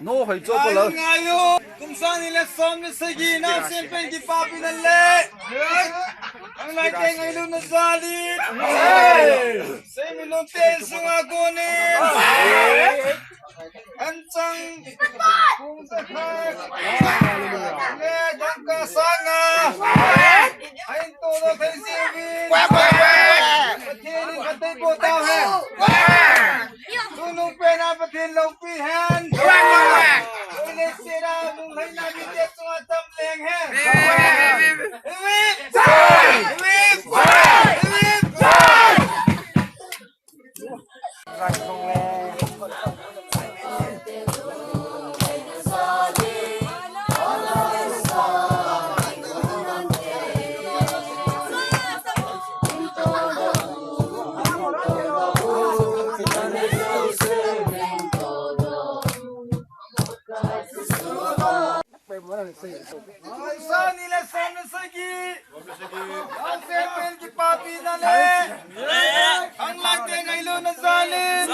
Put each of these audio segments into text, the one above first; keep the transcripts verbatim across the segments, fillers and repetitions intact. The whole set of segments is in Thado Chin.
No, hoi cho pa lo. Ngai u, kum sang ni le som ni sagi na sem pen kipapi na le. Ang lai te ngailut na jali. Sei mi lom te sunga koni. An chang. Kum sa kha. Le dang ka sanga. Ain to lo thei si vi. Pathen in khat tei po tau hen. Tunung pen a Pathen loupi hen. Ule sera mung hai na mi te chunga tam leng hen. Sangni le som le sagi. Naosen pen kipapina le. Khanglai te ngailutna jal in.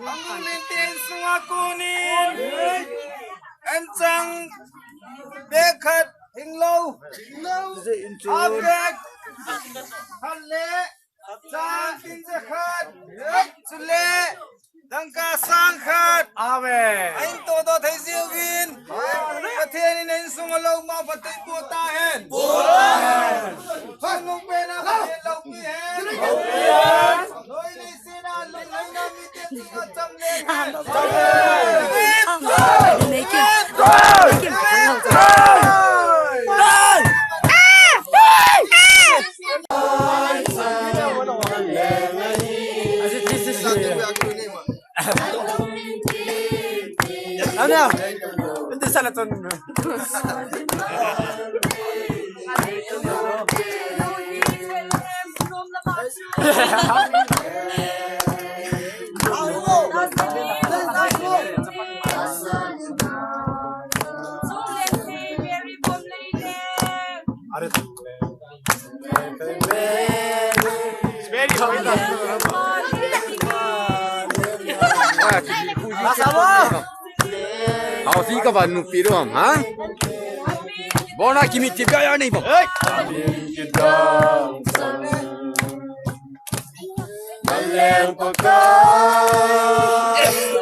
Khanglai te insunga konin. Anchang bag khat hinglou. Half bag khat le. Chang tin ja khat. Chule. Dangka sang khat. Amen. Ahin todoh thei jiuvin. Pathen in insung a lou ma phatthei boh tahen. Boh tahen. Chungnung pena Pathen loupi hen. Loupi hen. Loi leiset a lungleina mite chunga cham leng hen. Cham leng hen. Nei kim. Nei kim. Ana, hindi sana ton. Are. Hao si ka van nupi ro ham, ha? Bona kimi ti ba ya nei ba. Hey!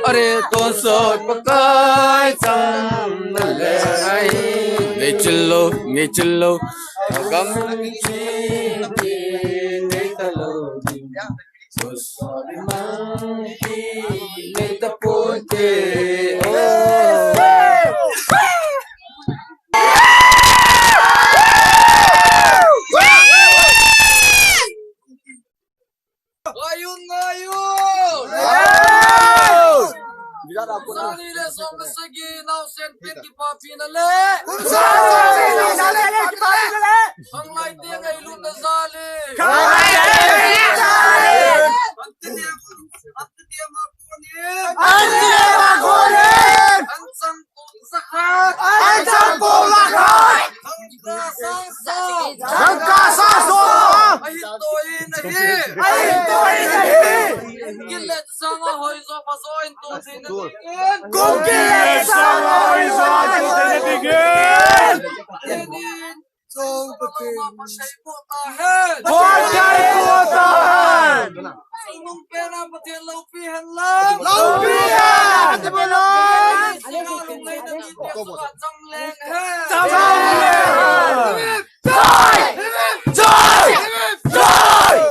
Are tonsot Pakai chang na le ai. Nei chillo, nei chillo. Gam chi nei ta lo. Sus mang ki nei ta ponte. Oh. Ngaiun, ngaiun! Sangni le som le sagi, naosen pen kipapina le. Khanglai te ngailutna jal in. Anchang pung ja khat. Anchang pung ja khat. Dangka sang som. Dangka sang som. Ahin toh in ahi. Ahin toh in ahi. Kum kile sanga hoijo phajo in toh theina dingin. Kum kile sanga hoijo phajo theina dingin. Pathen in. Chong Pathen. Phatthei boh tahen. Phatthei boh tahen. Chungnung pena Pathen loupi hen lang. Loupi hen. Chungnung pena Pathen loupi hen lang. Chungnung pena Pathen loupi hen lang. Chungnung pena Pathen loupi hen lang. Joy! Joy! Joy!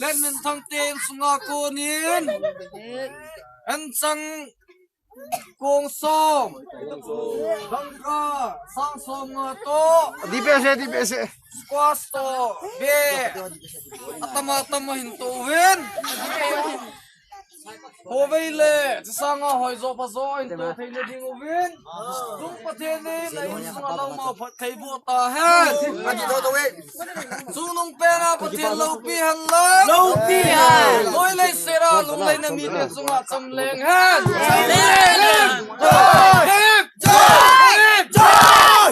Lenminthang te insunga konin. Anchang kong som. Dangka sang som nga to. Di pese, di pese. Squash to. Be. Atama, atama hin to win. Hovei le, chisanga hoijo phajo in to theina ding uvin. Tung Pathen in, a insunga lou ma phatthei boh tahen. Chungnung pena Pathen loupi hen lang. Loupi hen. Loi lei sera, lungleina mite chunga cham leng hen. Cham leng hen. Jai! Jai! Jai!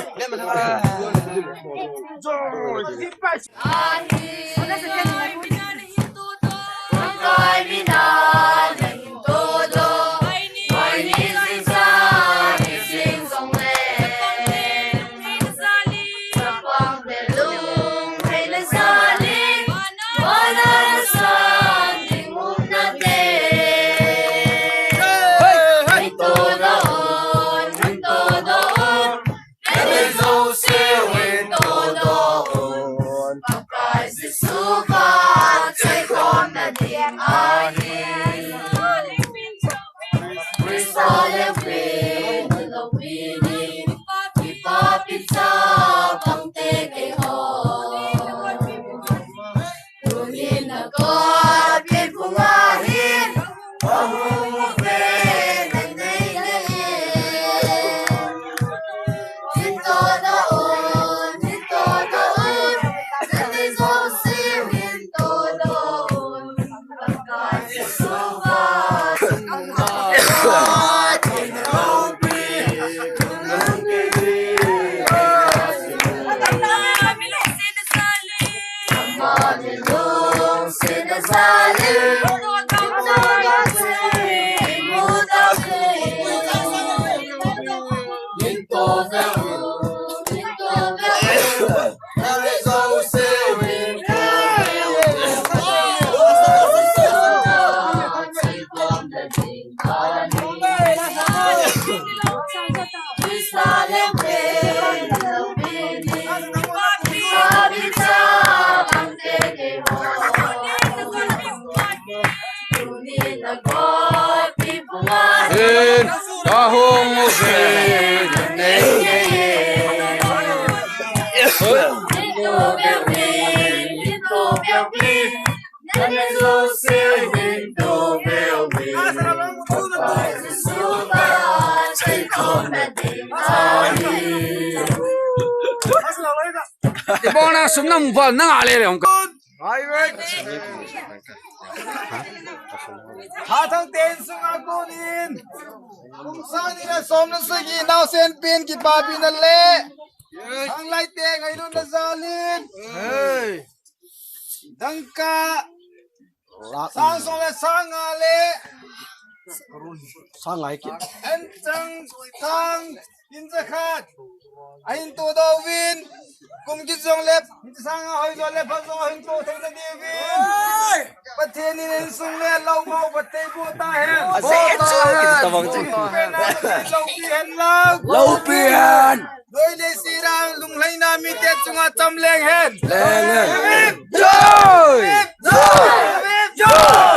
Kahung uve. Ibona sum nam val na ale le hong ka. Hathang te insunga konin. Kum sang ni le som le sagi naosen pen kipapina le. Thanglai te ngailutna jalin. Dangka. Sang som le sang nga le. Sang nga le. Anchang sang. Inja khat. Ahin to doh uvin. Kum kit jong le, sanga hoijo le, phajo ahin to theina diuvin. Pathen in insung le lou ma phatthei boh tahen. Boh tahen. Loupi hen lang. Loupi hen. Loi le sera, lungleina mite chunga cham leng hen. Leng hen. Jai! Jai! Jai!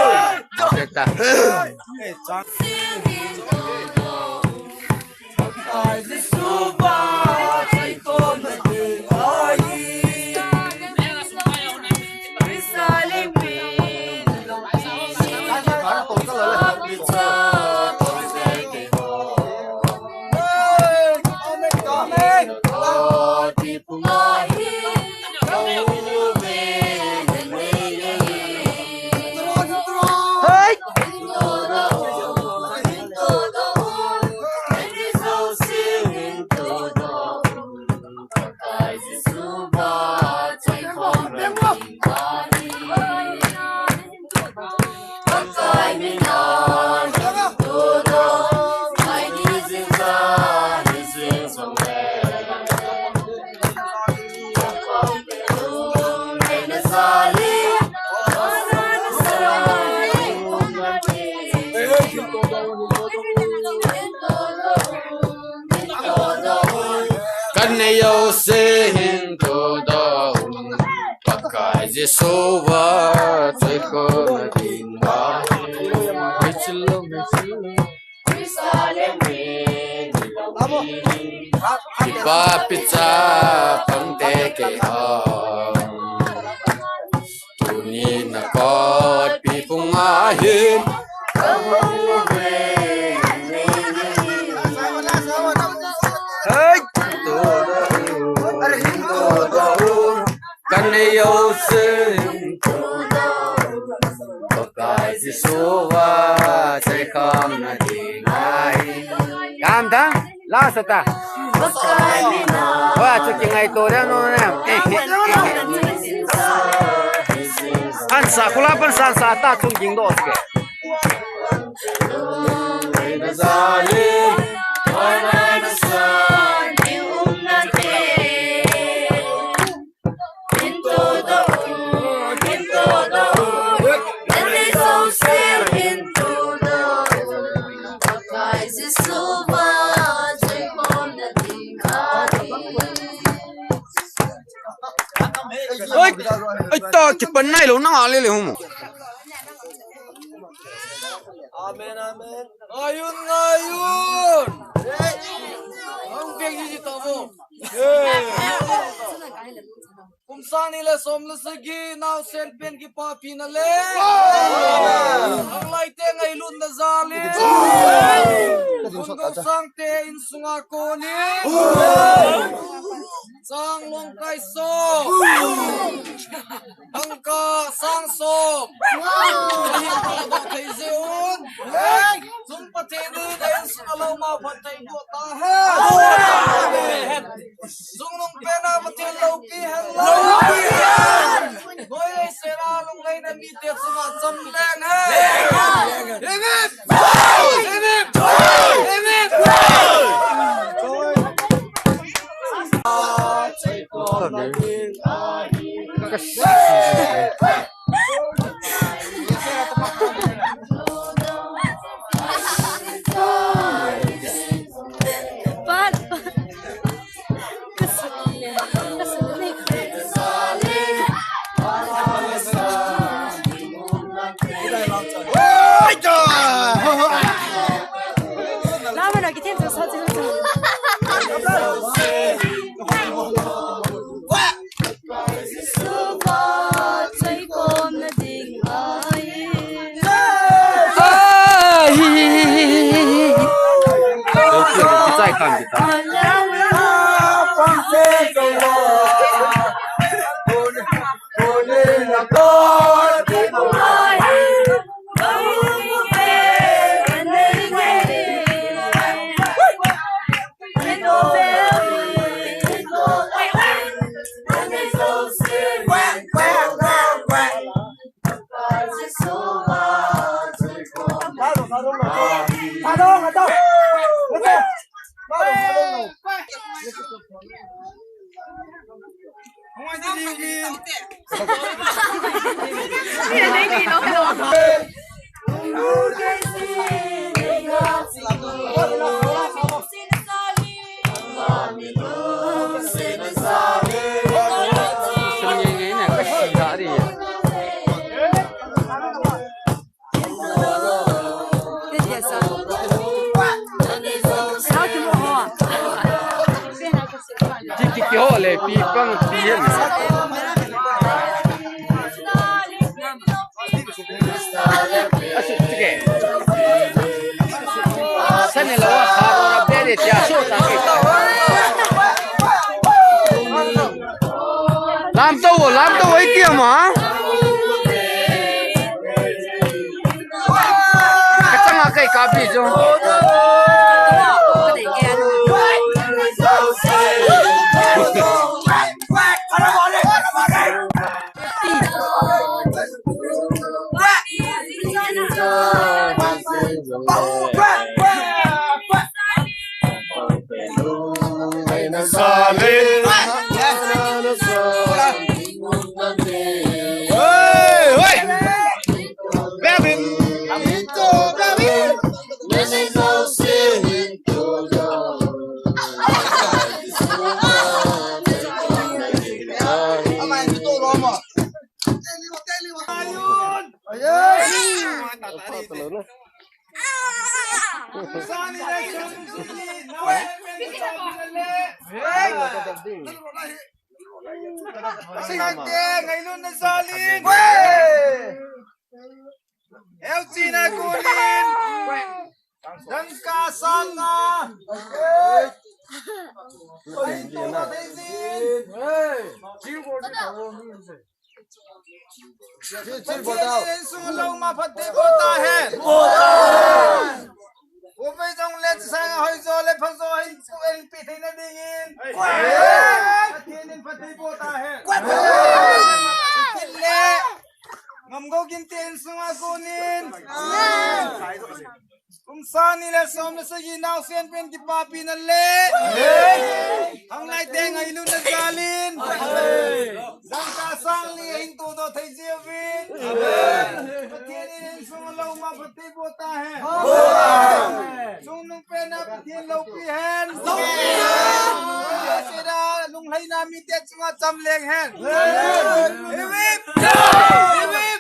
Kanei jouse hin tudoh un, Pakai Jesu va choi khom na ding ahi. Kipapi chapangte keiho. Tuni na kotpi phung ahin. Hey! Kanei jouse hin tudoh un, Pakai Jesu va choi khom na ding ahi. Kan ta, last ta. Wa chu kingaito ding ahi. An sa khula pan sa sa ta chung ging doh ke. Oi, oi, ta kipan nailou na le le hum. Amen, amen. Ngaiun, ngaiun. Hung peng ji ji ta vo. Kum sang ni le som le sagi naosen pen kipapina le. Ang lai te ngailutna jal in. Kun gou sang te insunga konin. Sang long kai so. Dangka sang som. Ahin pha doh thei jeh un. Chung Pathen in a insung a lou ma phatthei boh tahen. Chungnung pen a Pathen loupi hen lang. Noi ei sena lunglhaina mite chunga cham leng hen. Amen. Amen. Amen. Ki, ki, ki ho le, pi pang, pi hem. Asu, sige. Sani lo, ha, lo, la, bere, tia, so, ta, ke, ta. Lam to, lam to, wai, tia, ma. Kachanga kai kapi jo. Ai, ai. Sani le sum sum ni, nawe. Singte, ngailutna jalin. Euchina kunin. Dangka sanga. Ai, to dei jin. Chil, chil, Pathen in insung lou ma phatthei boh tahen. Upai jong le sanga hoijo le phajo hin pu en pi theina dingin. Pathen in phatthei boh tahen. Tin le. Ngamgou Ginte insung a kunin. Kum sani le som le sagi naosen pen kipapina le. Hang lai te ngailutna jalin. Dangka sang li hin to do thei jiuvin. Pathen in insung lou ma phatthei boh tahen. Chungnung pen a Pathen loupi hen. Sida lunglhaina mite chunga cham leng hen. Hip, hip, hip, hip.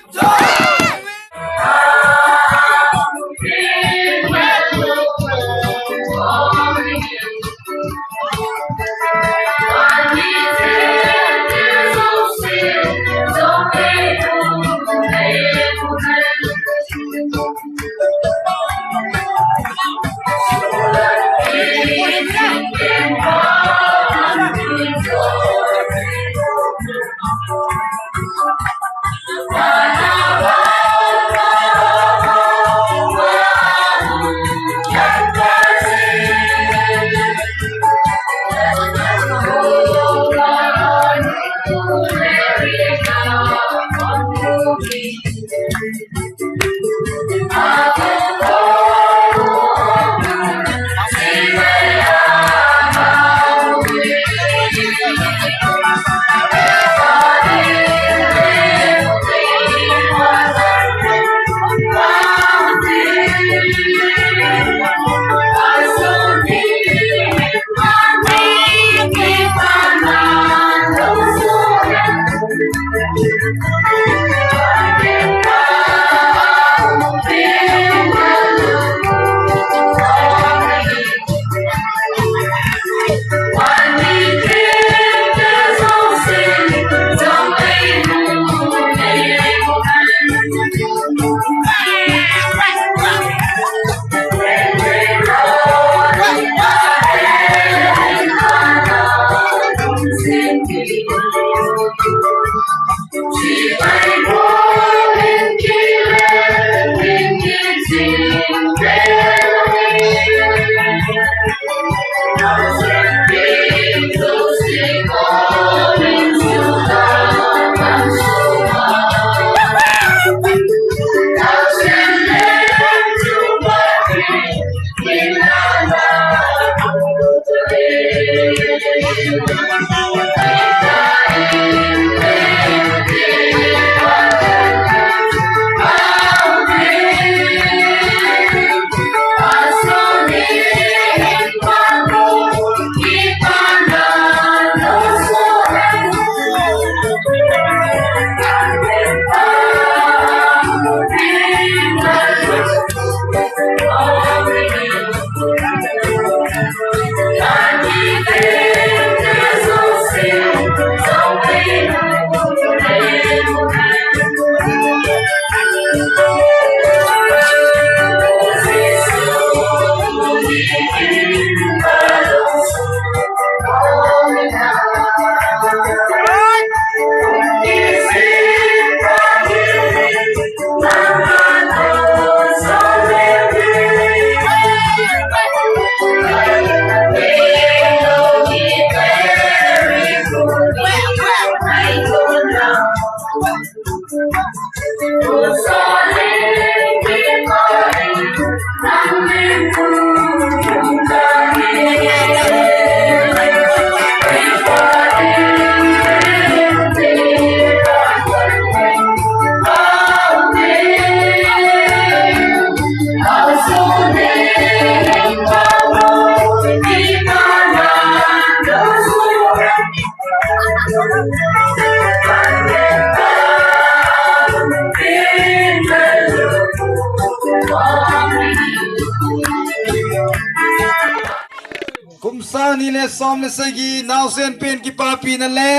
Ni le som le sagi, naosen pen kipapina le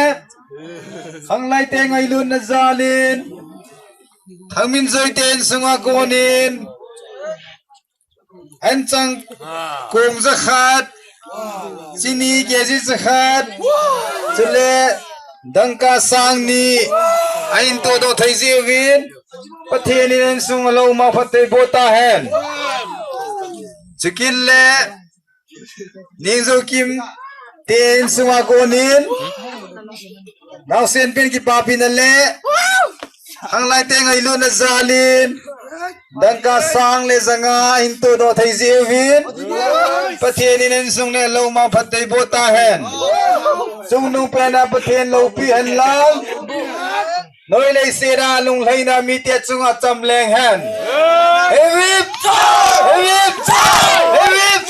Khanglai te ngailutna jalin, Thangminjoi te insunga konin anchang kong jakhat, chini kg jakhat, chule dangka sang ni ahin todoh thei jeh uvin, Pathen in insung alou ma phatthei boh tahen. Chukit le Ningjokim te insunga konin naosen pen kipapina le Khanglai te ngailutna jalin, dangka sang le janga ahin todoh thei jeh uvin, Pathen in insung le lou ma phatthei boh tahen. Chungnung pena Pathen loupi hen lang, noi leiset a lunglhaina mite chunga cham leng hen. Hei vip! Hei vip! Hei vip!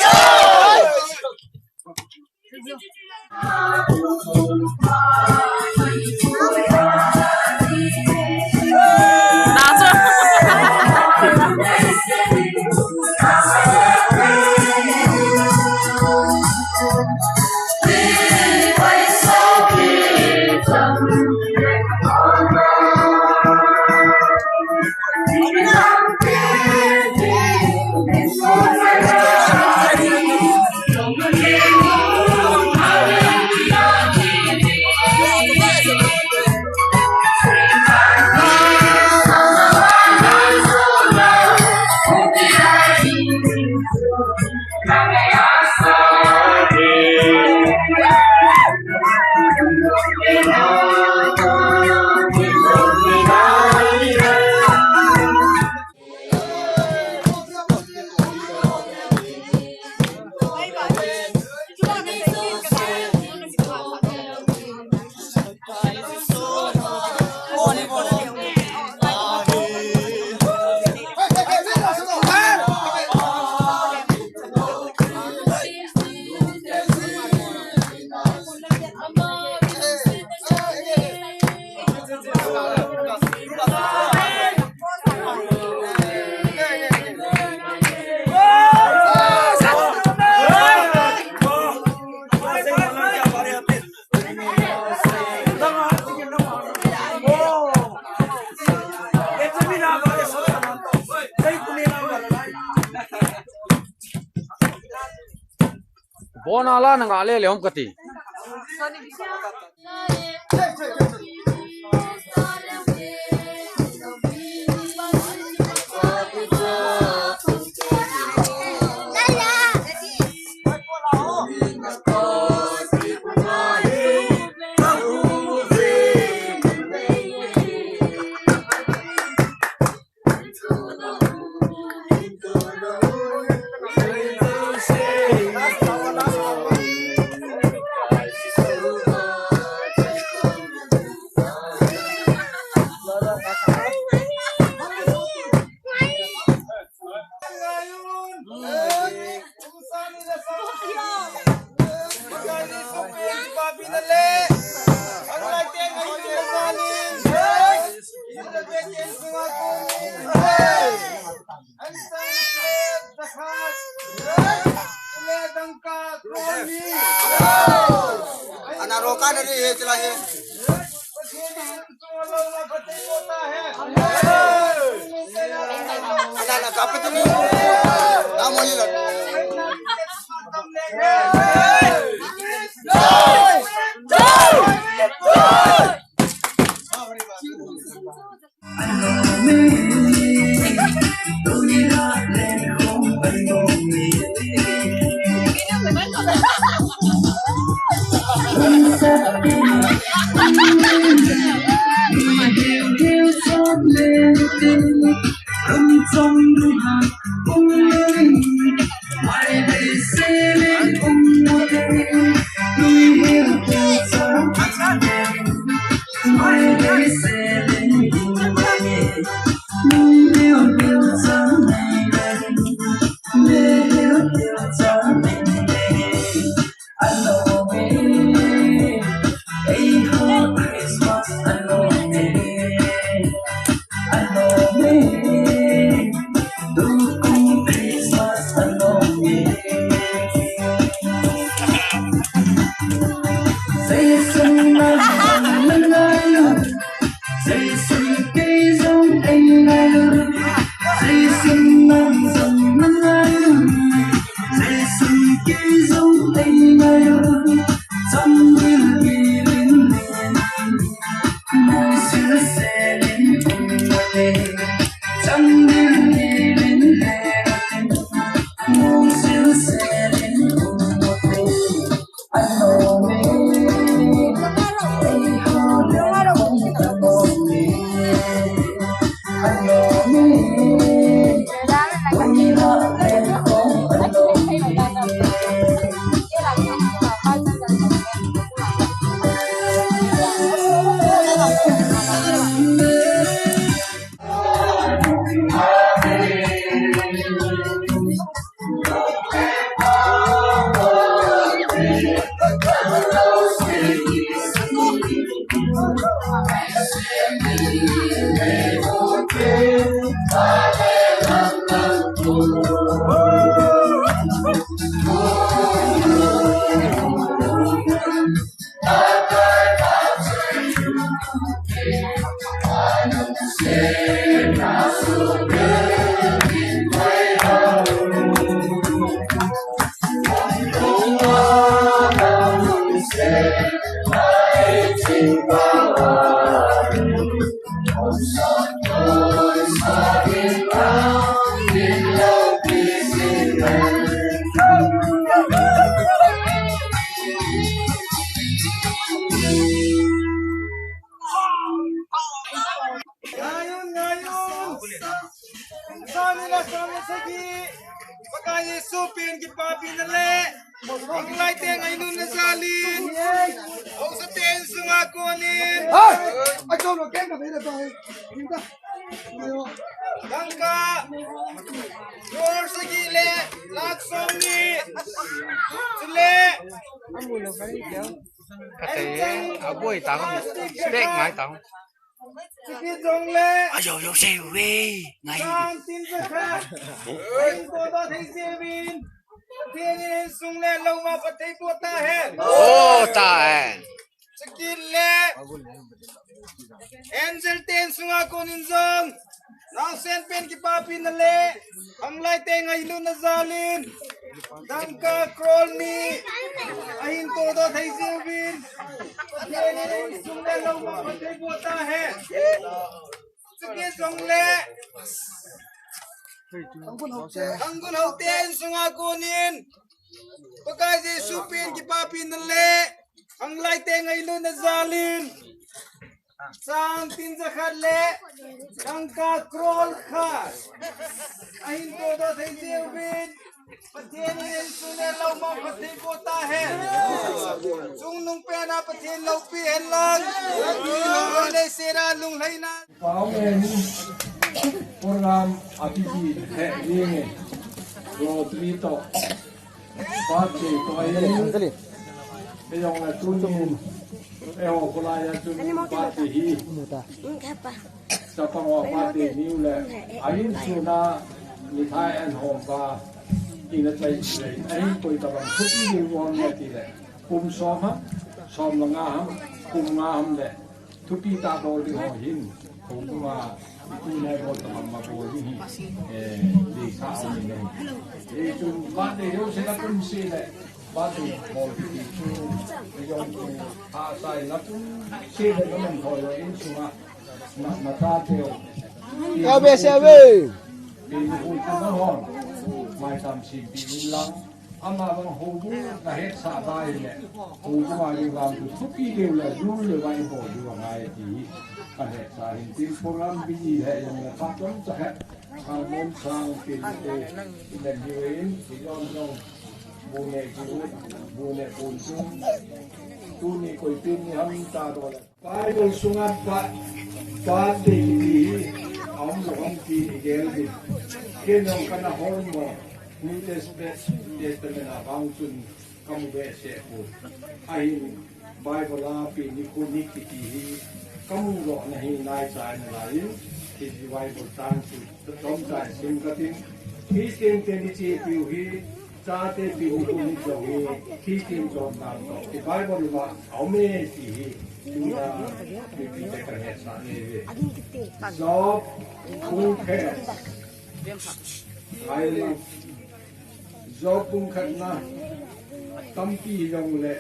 Bona la na nga le le hom kati. Ana roka na ri he chila he. Ana na kapit ni. Na mo ni lo. Sangni le sangni le sagi. Pakai Jesu pen kipapina le. Khanglai te ngailutna jalin. Haosa te insunga konin. Hey! Acho lo ken ka bela to. Dangka. Crore sagi le. Lakh somni. Chule. Kate, aboi tang, stake ngai tang. Chiki jongle. Ayo, yo, sei we, ngai. Sang tin jakhat. Ahin to do thei jeh uvin. Pathen in sung le lou ma phatthei boh tahen. Oh, tahen. Chiki le. Angel te insunga konin jong. Naosen pen kipapina le. Khanglai te ngailutna jalin. Dangka crore ni. Ahin to do thei jeh uvin. Pathen in sung le lou ma phatthei boh tahen. Chiki jongle. Thangbun Haote insunga konin. Pakai Jesu pen kipapina le. Khanglai te ngailutna jalin. Sang tin jakhat le. Dangka crore khat. Ahin to do thei jeh uvin. Pathen in sung le lou ma phatthei boh tahen. Chungnung pena Pathen loupi hen lang. Lei sera lunglhaina. Pau men program abiji he ni nge. Rotary to. Birthday to ai. Kei jong le tunin. Eiho kolai a tunin birthday hi. Chapang ho birthday niu le, a insung a mithai an hom uva, ina chai chai, ahin koi tabang thupi ding uvam le tile, kum som ham, som le nga ham, kum nga ham le, thupi tah bol ding ho hin, kum nga, tuna bol tabang ma bol ding hi, eh, deisah a um in ahi. Eh, chun birthday jouse na kum seh le, birthday bol ding hi chu, eh, jong chu, hahsa in na kum seh le, na man thoi lo insunga, Na, na tate u. Ka be se ve. Pi ni hu chu na hon. Mai tam sim pi ni lang. Ama bang houbung na hetsah bai le. Houbung a ding vang chu thupi deu le, jul le vai bol diu angai ti hi. Ka hetsah hin tin program bi ni he yang le pa chom cha he. Khangmon sang pi ni te. Len diu in, ti jong jong. Bu ne ki u, bu ne pun chu. Tuni koi pi ni ham ta do le. Bible sunga pa, pa te kiti hi, aum lou ham ti i gel uvin. Ken jong kana hol mo, New Testament, Testament a bang chun kamu behseh pon. Ahin Bible a pi nikho ni kiti hi, kamu lou na hi nai chai nalai in, kiti Bible tang chu, chom chai sim katin. Christian te ni che piu hi, Chate pi ni kum ni jong hi, thi tin chom dan toh, ti Bible uva, aume ti hi, tuna, mipi te kan hetsah nei uve. Job, bung khat. Ai lang. Job bung khatna, tampi jong le.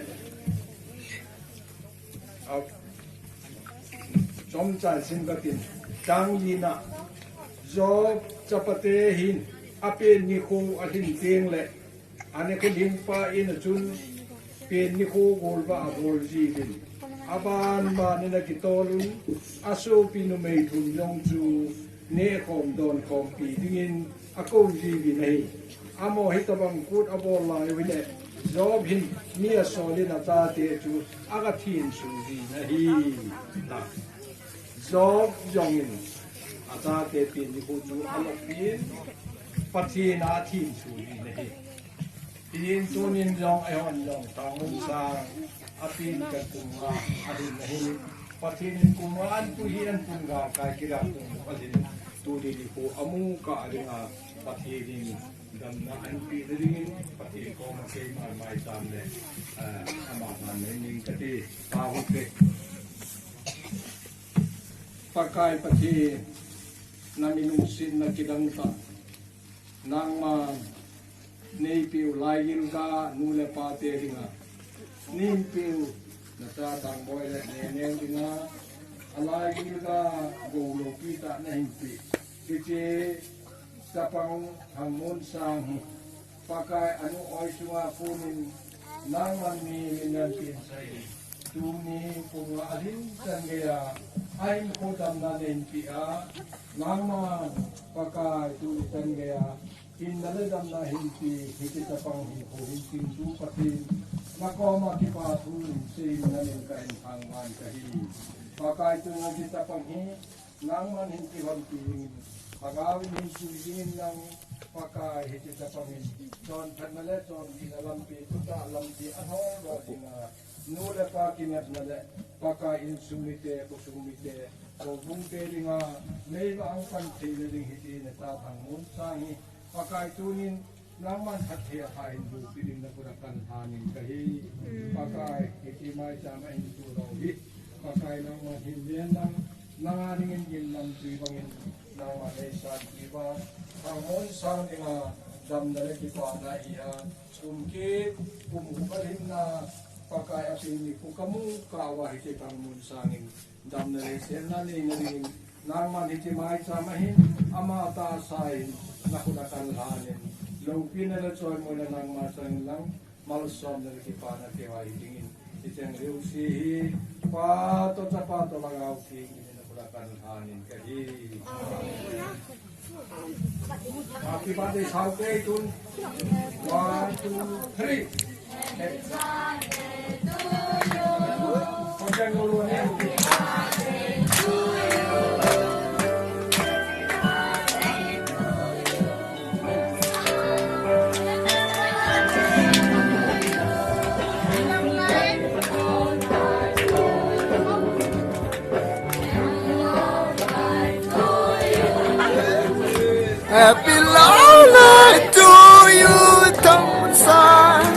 A, chomcha sim katin, chang lina, Job chapate hin, apen nikho alhin teng le, anikho lhingpa in achun, pen nikho golvah abol jiuvin, aban ban in akitol un, asopi numei thum jong chu, nehkhom donkhompi dingin, akou jiuvin ahi. Amaho hitabang kut abol lai u hile, Job hin mi asol in achate chu aga thensu jin ahi. Job jong in achate pen nikho chu alop in Pathen a athensu jin ahi. Tin tunin jong eihon jong Thangmunsang a pen khat kum nga alhin ahi. Pathen in kum nga anpui hi anpun galkai kila kum alhin. Tuni nikho amu kah a dinga Pathen in damna anpeh na dingin Pathen koma keima maicham le, eh, ama ngan nei ning kati. Pakai Pathen, na mi lungsetna kidang tah. Nangman neipeh u laigil ga nu le pa te dinga. Neipeh u nacha Thangboi le Neneo dinga. Alaigil ga gou loupi tah nahin peh. Hiche chapang Thangmunsang hi Pakai anu oi sunga konin nangman mi min lam tin sai. Tuni pung a alhin chan geiya, ahinkho damna neipe a, nangman Pakai tuni chan geiya, hinna le damna hinpe, hiche chapang hinkho hin chingtu Pathen, nakoma kipa thu in seiyin namin kahin thangvah in kahi. Pakai tuni hiche chapang hi, nangman hin kihonpi dingin, Lhagao in hin pui dingin lang, Pakai hiche chapang hin, chonphatna le chonpina lampi, thutah lampi, ahol doh dinga, nu le pa kinepna le, Pakai insung mite, khosung mite, houbung te dinga, meivah a hung pan theina ding hiti nata Thangmunsang hi, Pakai tunin, nangman phatthei a pha hin loupi ding nakhut a kan lhanin kahi. Pakai, hiti maicham a hin tulou hi. Pakai nangman hin ven lang, nanga dingin gin lamtui bangin, nangman neisan pi uva, Thangmunsang dinga, damna le kipana hi a, kum kit, kum gup alhinna, Pakai a pini khu kamu kah uva hiti Thangmunsang in, damna le selna neina dingin, nangman hiti maicham a hin, ama tahsa in, nakhut a kan lhanin, loupina le choimoina nangma chang lang, malsomna le kipana keiho a hi dingin, hicheng jouse hi, Pa toh Chapa toh Lhagao Theng in nakhut a kan lhanin kahi. Happy birthday, Sao Kei Tun. One, two, three. Happy long life to you, Thangmunsang.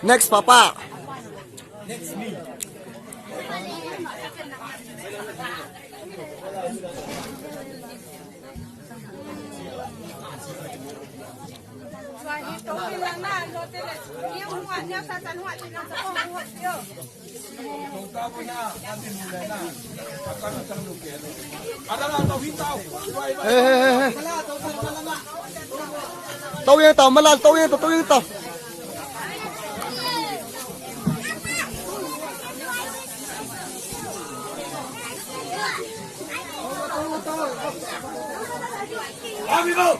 Next, Papa. Next, me. He, he, he, he. Tao yang tao, malal, tao yang tao, tao yang tao. Amigo!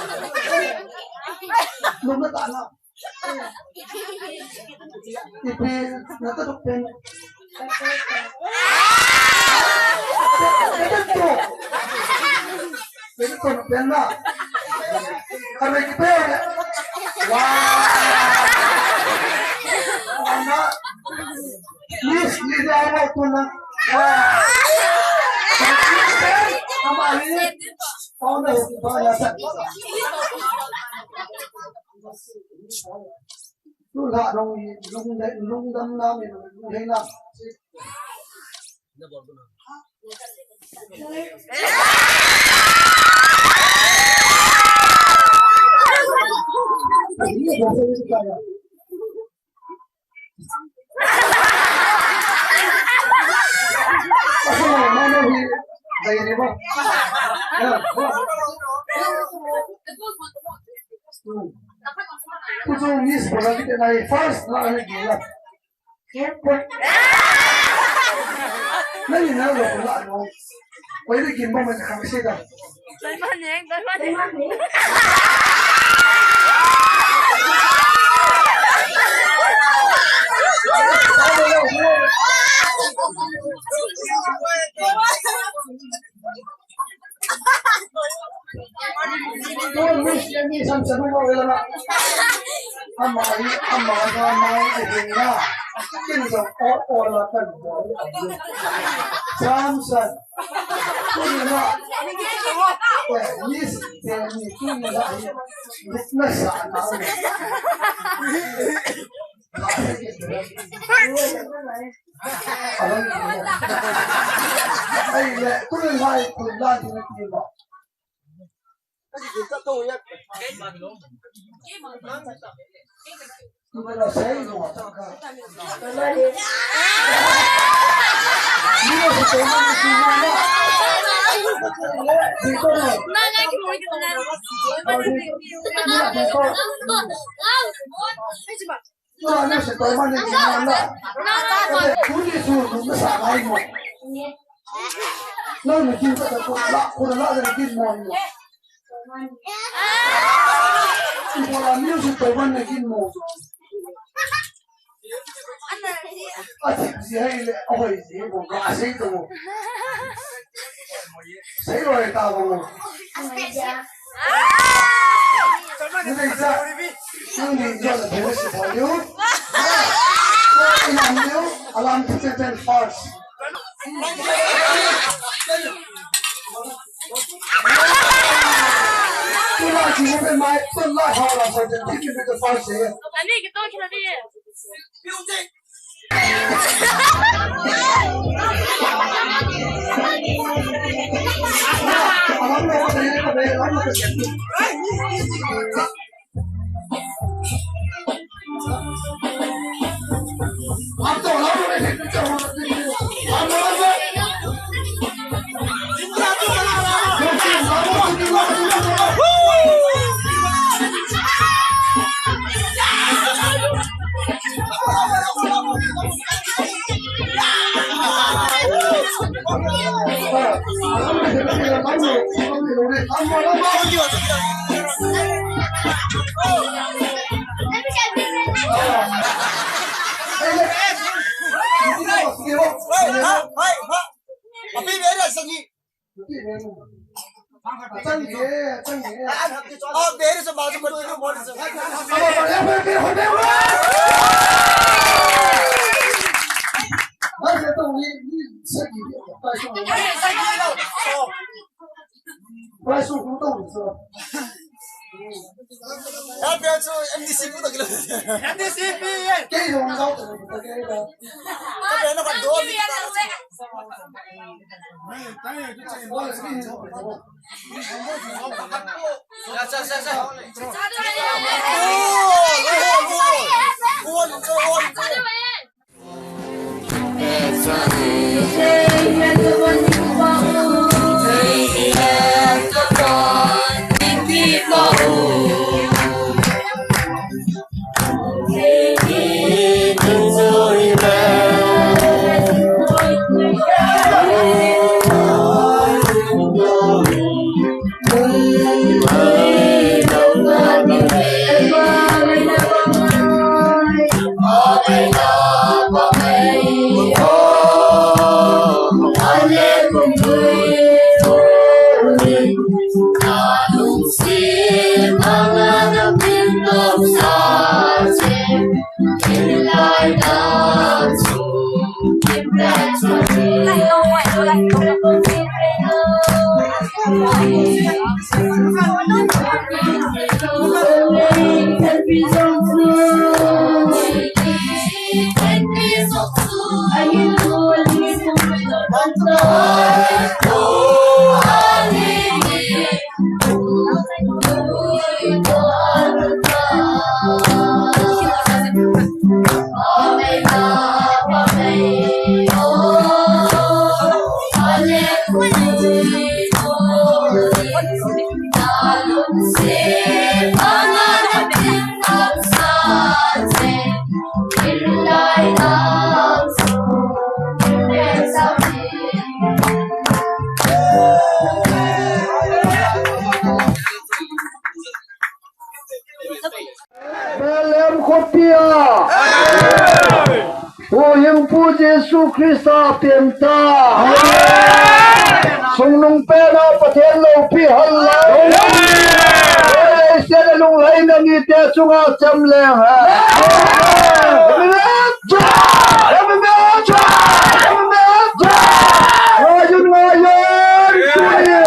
Lum na ta na. Ipi na ta duk pen. Pen tu. Pen tu pen na. Kare ki pen. Wow. Ana. Miss India mo tu na. Wow. Ama ni. Kau na ba ya sa. Lungdam, lungdam, lungdam na mi, lungdam na. Kuchu Miss Bolagi te nai first la ani gila. Nani na lo la no. Koi ni gimba man khang se da. Koi man ne, koi man ne. Ama hi, ama hi, ama hi, ama hi, ama hi. Samson. Tuni na. Eh, Miss, eh, ni tuni na. Nasa na. Ai le, tuni lai, tuni lai, tuni lai. Nang na se toiman ni gin mo na. Tuni su nu na sa nai mo. Nang ni gin ka ta ko la, ko la na gin mo ni. Ibola ni su toiman ni gin mo. Ati si hai le, oi si mo ga sei to. Hey, Lord, ta bo. Ni dei sa. Ni ni jo la bu si ta liu. Ni na liu. Alam tu ten first. Tu la ji mo pe mai, tu la ha la sa ten, tu ki pe first eh. Ani ki to ki na ni. Music. Prize room kung tong so. Ya, prize room M D C pu tong kilo. M D C pu ye. Kei jong jao tong kilo. Ka prize na ka do mi ta. Ya, sa, sa, sa. Oh, oh, oh, oh. Oh, oh, oh, oh. Bethlehem khopia. Huhhingpu Jesu Christa pengtah. Sungnung pena Pathen loupi hen lang. Leiset a lunglhaina mite chunga chemleng hen. Amen. Amen. Amen. Ngaiun, ngaiun. Tuni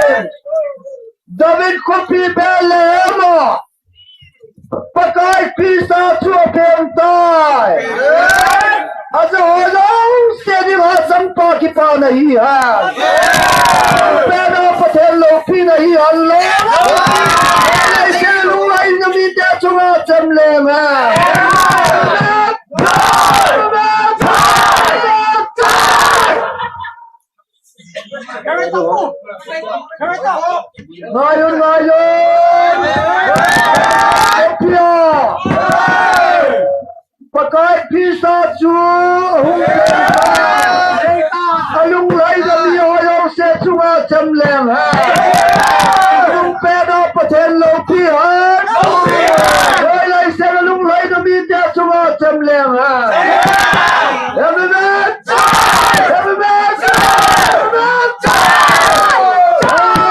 David khopi Bethlehem a Pakai Christa chu apengtai. Amen. Ajo ho jouse dinga lhasam pa kipana hi hen. Amen. Pena Pathen loupina hi hen lang. Amen. Leiset a lunglhaina mite chunga chemleng hen. Amen. Ngaiun, ngaiun. Khopia. Pakai Christa chu ahung pengtai. Alunglhaina mi ho jouse chunga chemleng hen. Alung pena Pathen loupi hen. Leiset a lunglhaina mite chunga chemleng hen. Amen. Amen. Amen.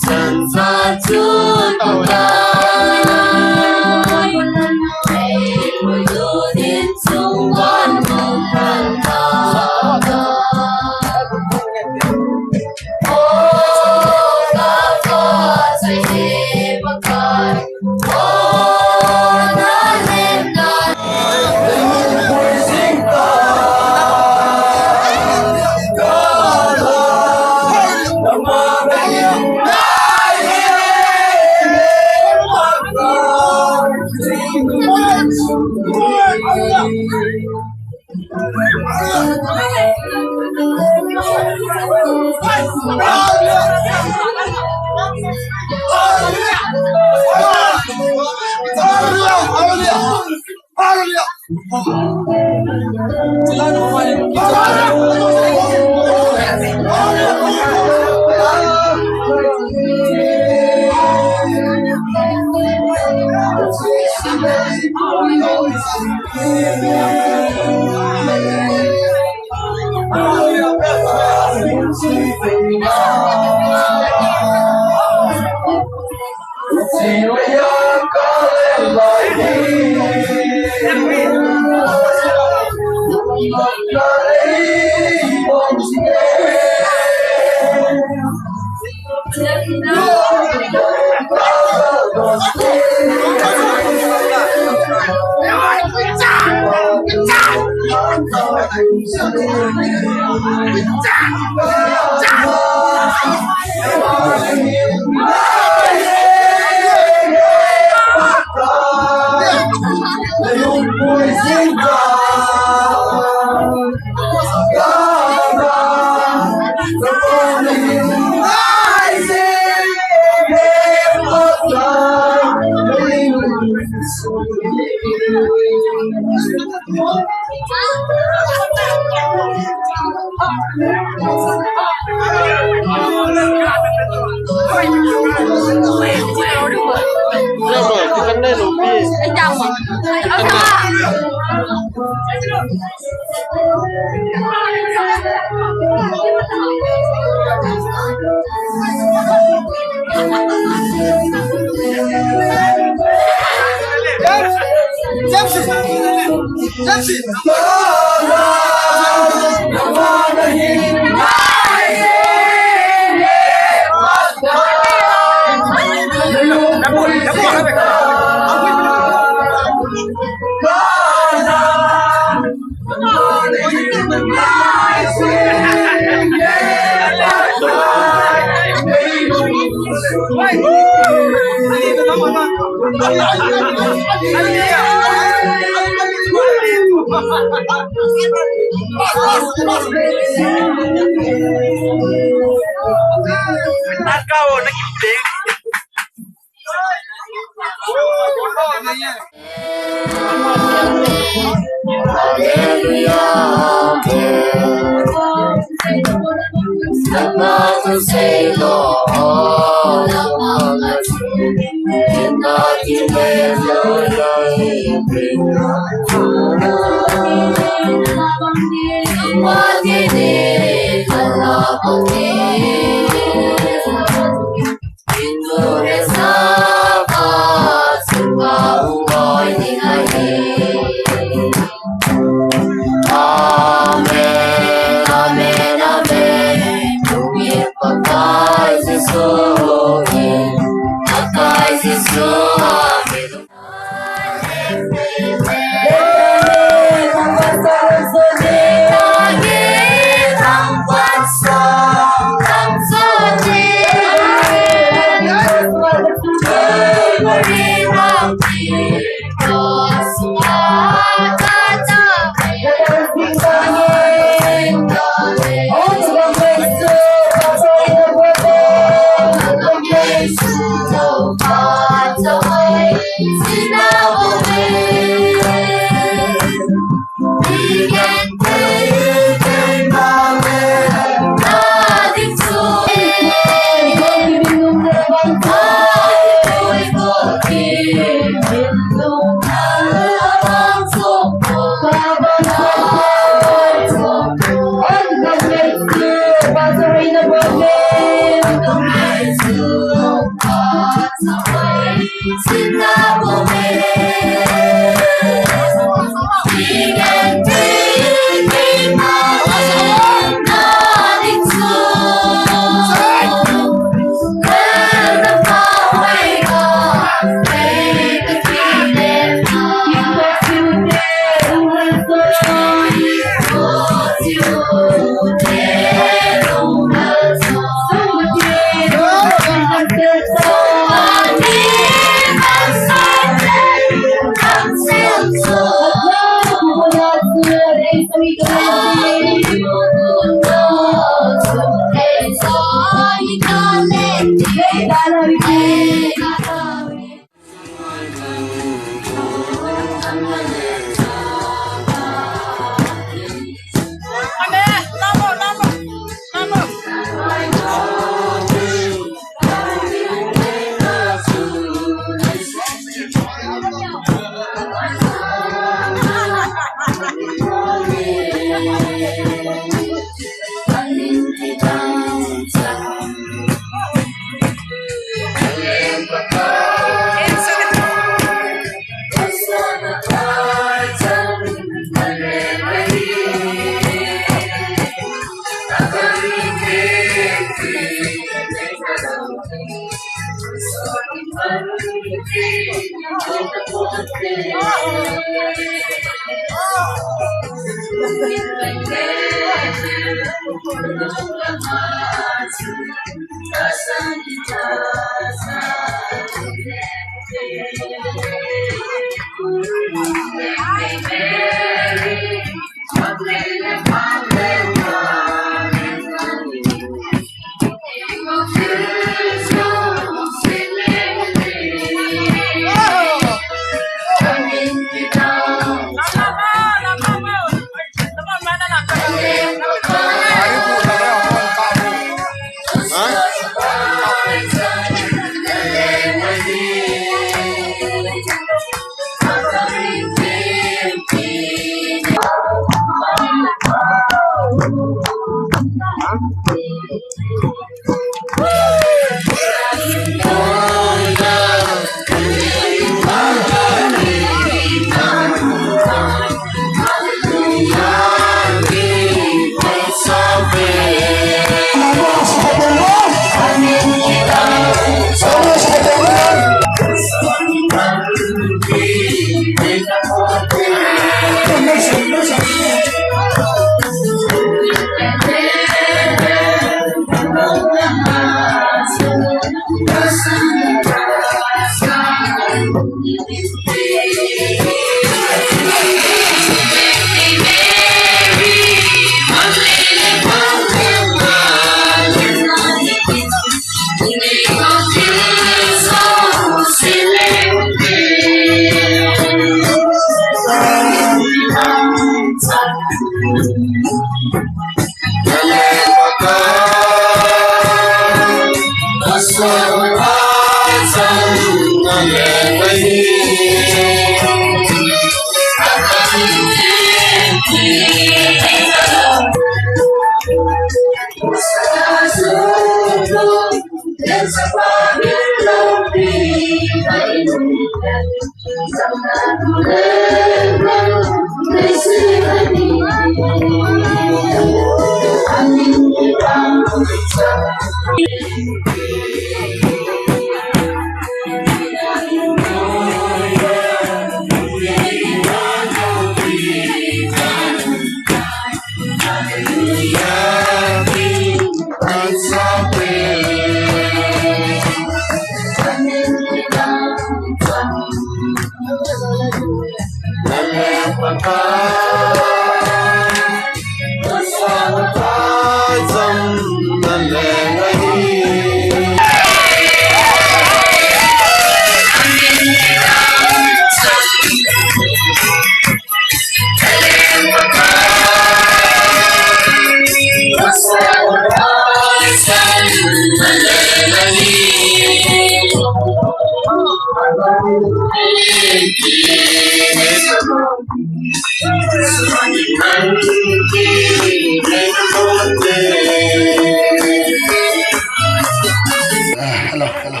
Hello, hello, hello.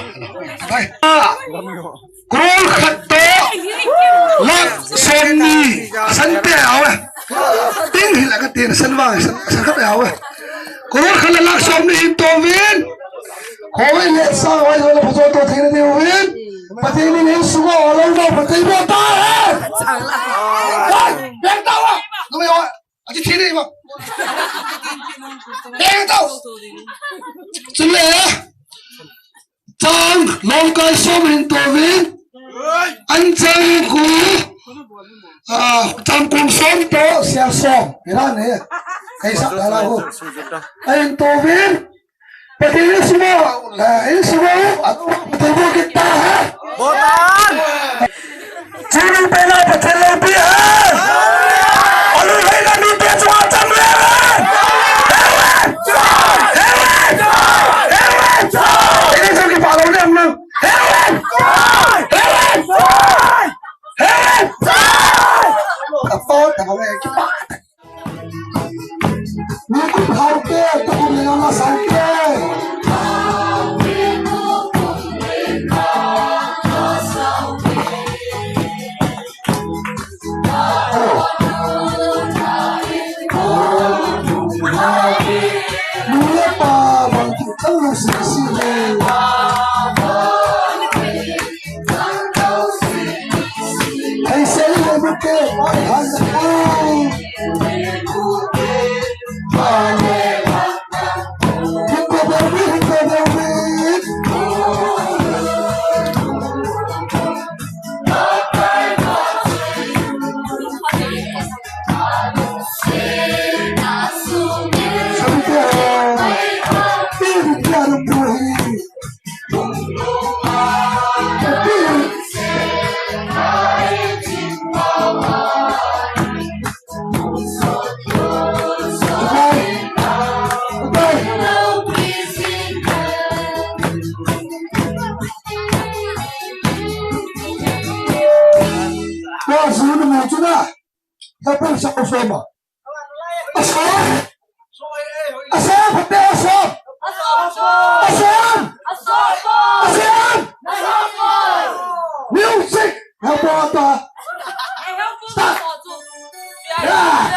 Hi. Crore khat toh lakh somni, asan pe awe. Ding hila katin, asan vang, asan, asan khat awe. Crore khat le lakh somni hin touvin. Khoi le sa, oi, oi, phajo to theina diuvin. Pathen in insunga alouna phatthei boh tahen. Hai, beng tauva. Numei ho. Aji thi ding ba. Beng tau. Chule. Chang, longkai som hin touvin. An chang khu. Ah, chang kong som toh, sia som. Ira ne. Kaisa dala khu. Ahin touvin. Pathen in insunga, eh, insunga, atu, Pathen boh kit tahen. Boh tahen. Chini pena Pathen loupi hen. Alu hei na nu te chua cham le hen. Heaven! Heaven! Heaven! Ini jom kipa lou ni ang nang. Heaven! Heaven! Heaven! Apa? Tama na kipa. Asom! Asom! Asom! Asom! Asom! Music! Help out! Start! Yeah!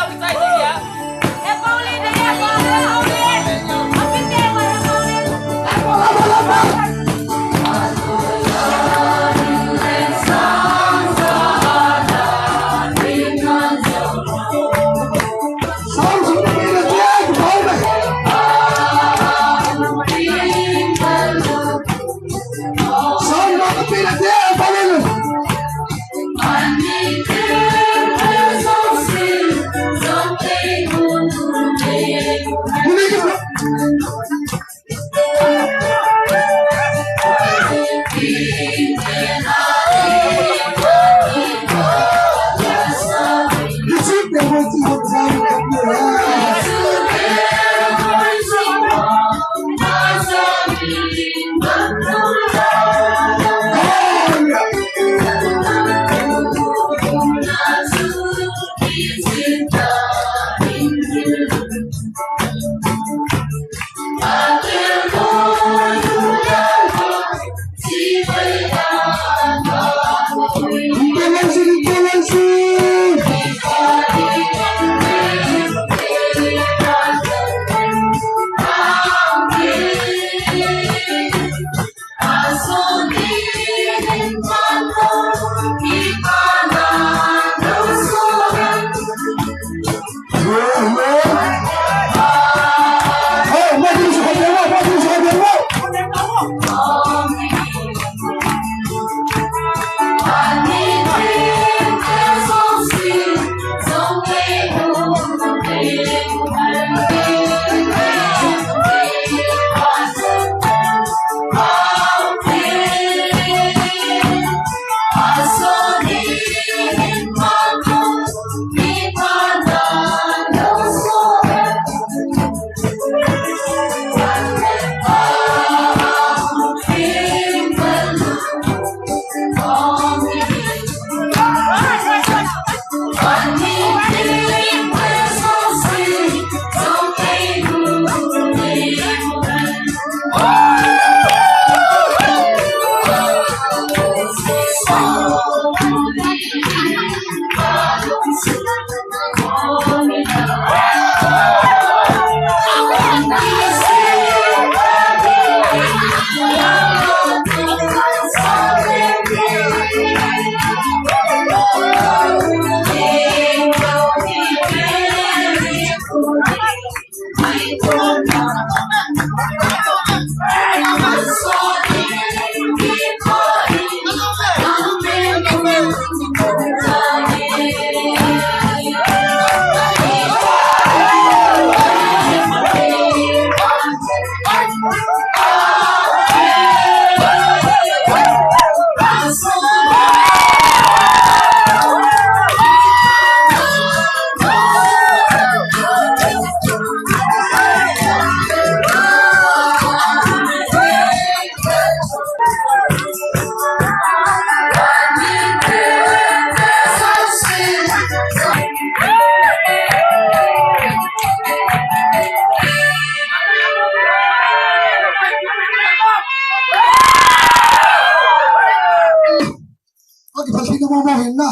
Mo mo hin na.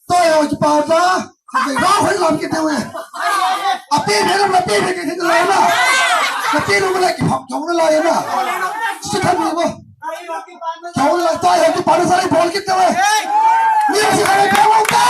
Toi ho kipa ta. Ka ra hoi lam kit teu e. Api me na, api me kit teu na. Api me na kipham chong na lai na. Sitha mi mo. Chong na lai toi ho kipa na sa ri bol kit teu e. Ni si ka ri bol ta.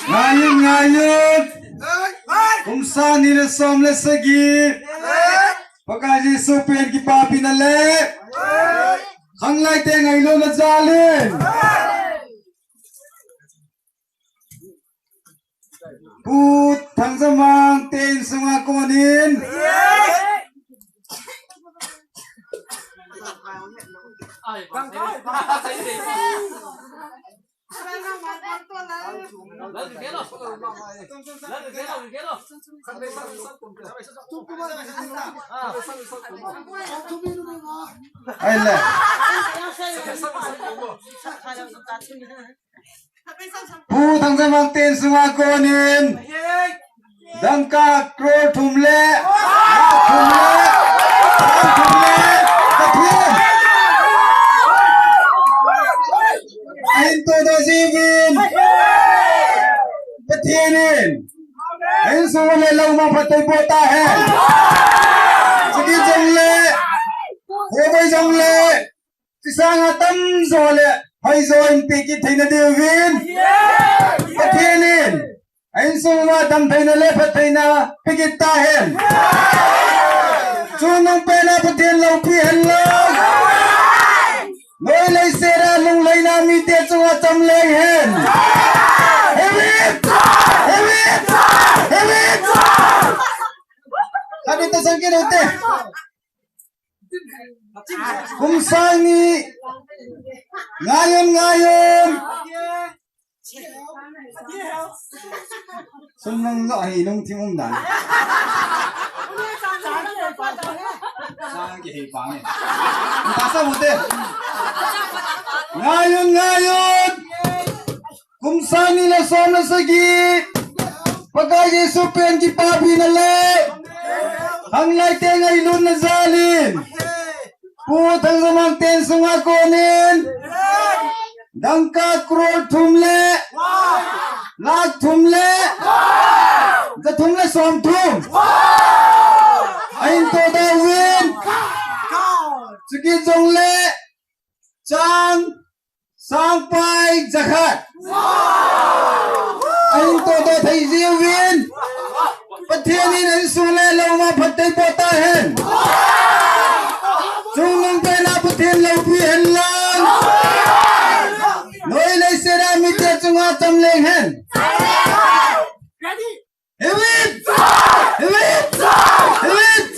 Ngaiyin, ngaiyin. Kum sang ni le som le sagi. Pakai Jesu pen kipapina le khanglai te ngailutna jal in. Pu Thangjamang te insunga konin. Ai le. Pu Thangjamang te insunga konin. Dangka crore thum le, lakh thum le, lakh thum le, ka thum. Ahin todoh jiuvin. Pathen in. Ahin sung le lou ma phatthei boh tahen. Chukit jongle, hobei jongle, Kisang atam jo le, hoi jo in pe kit theina diuvin. Pathen in, a insung uva damtheina le phattheina pe kit tahen. Chungnung pena Pathen loupi hen lang. Noi leiset a lungleina mite chunga cham leng hen. Hevit! Hevit! Hevit! Hadi ta sangkin ute. Kum sang ni. Ngaiyin, ngaiyin. Sun nang lo hi nung thim um dan. Sang ki hi pa ni. Ta sa bu te. Ngaiyin, ngaiyin. Kum sang ni le som le sagi, Pakai Jesu pen kipapina le khanglai te ngailutna jal in, Pu Thangzamang te insunga konin, dangka crore thum le, lakh thum le, ja thum le som thum. Ahin todoh uvin, chukit jongle, chang, sang pai jakhat. Ahin todoh thei jiuvin. Pathen in a insung le lou ma phatthei boh tahen. Chungnung pena Pathen loupi hen lang. Noi leiset a mite chunga cham leng hen. Hevit! Hevit! Hevit!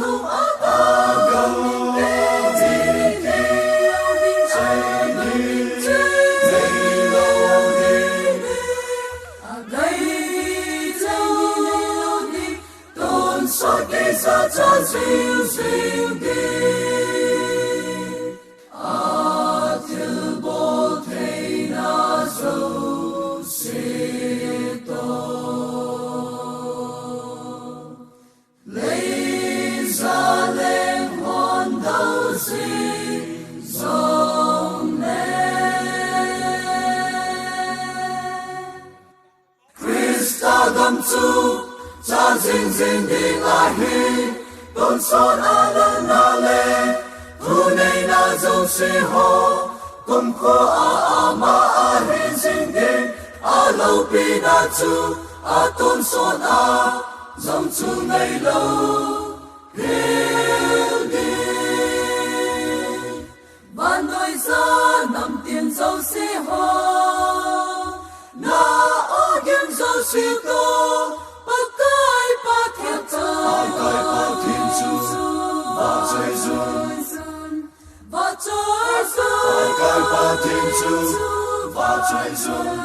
nung a, a gam te, te, te, te, te, te, te, a gai, te, te, te, tonsot geija cha jing jing ding. A thilbol theina jouse toh, leija leng hon dou jing jongle, Christa gam chu cha jing jing ding ahi. Tonsot a lolna le thuneina jouse ho, kumkho a ama a hi jing ding. A loupina chu a tonsot a jong chu ngailou hel ding. Vannoi ja namtin jouse ho, na ogin jouse toh, Pakai Pathen chu, Pakai Pathen chu vachoi jun, vachoi jun, Pakai Pathen chu vachoi jun.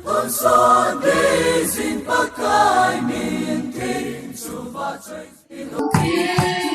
Tonsot geijin Pakai min theng chu vachoi jun.